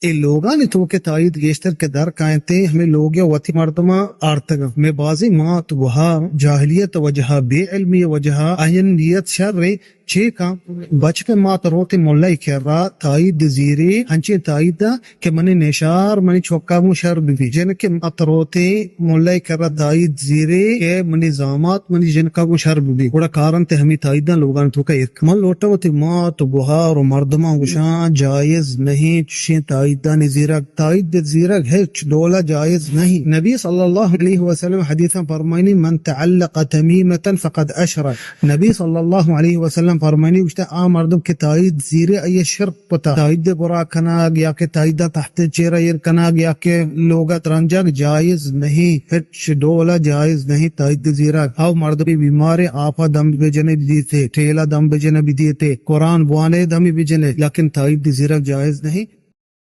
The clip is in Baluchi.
اے لوگانی توکا تائید گیشتر کہ در کاینت، ہمے لوگ ءَ وتی مردماں آرتگ انت۔ مئے بازیں مات گوہار جاہلیت ءِ وجہ ءَ، بے علمی ءِ وجہ ءَ، آیانی نیت شر انت، چے کن؟ بچک ءَ مات روت ملائے کرا تائید زیری، ہنچیں تائید ءَ کہ منی نشار منی چکا گوں شر بہ بی۔ جنک ءَ مات روت ملائے کرا تائید زیری کہ منی زامات منی جنکا گوں شر بہ بی۔ گڑا کار انت ہمے تائیداں لوگانی توکا ایر کن۔ من لوٹاں وتی مات و گوہار و مردماں گوشاں، جائز نہیں چشیں تائیدانی زیرگ۔ تائید زیرگ ہچ ڈولا جائز نہیں۔ نبی صلی اللہ علیہ وسلم حدیثاں فرمائنی، من تعلق تمیمة فقد اشرک۔ نبی صلی اللہ علیہ وسلم فرمائنی، گوشتہ، آ مردم کہ تائید زیری، آئی شرک کتا۔ تائید گورا کنگ یا کہ تائید تحت چیرا ایر کنگ یا کہ لوگا ترنجگ جائز نہیں، ہچ ڈولا جائز نہیں تائید زیرگ۔ او مردمی بیمارے، آپا دم بجنے بدیتے، ٹیلا دم بجنے بدیتے، قرآن بوانے دم بجنے، لیکن تائید زیرگ جائز نہیں۔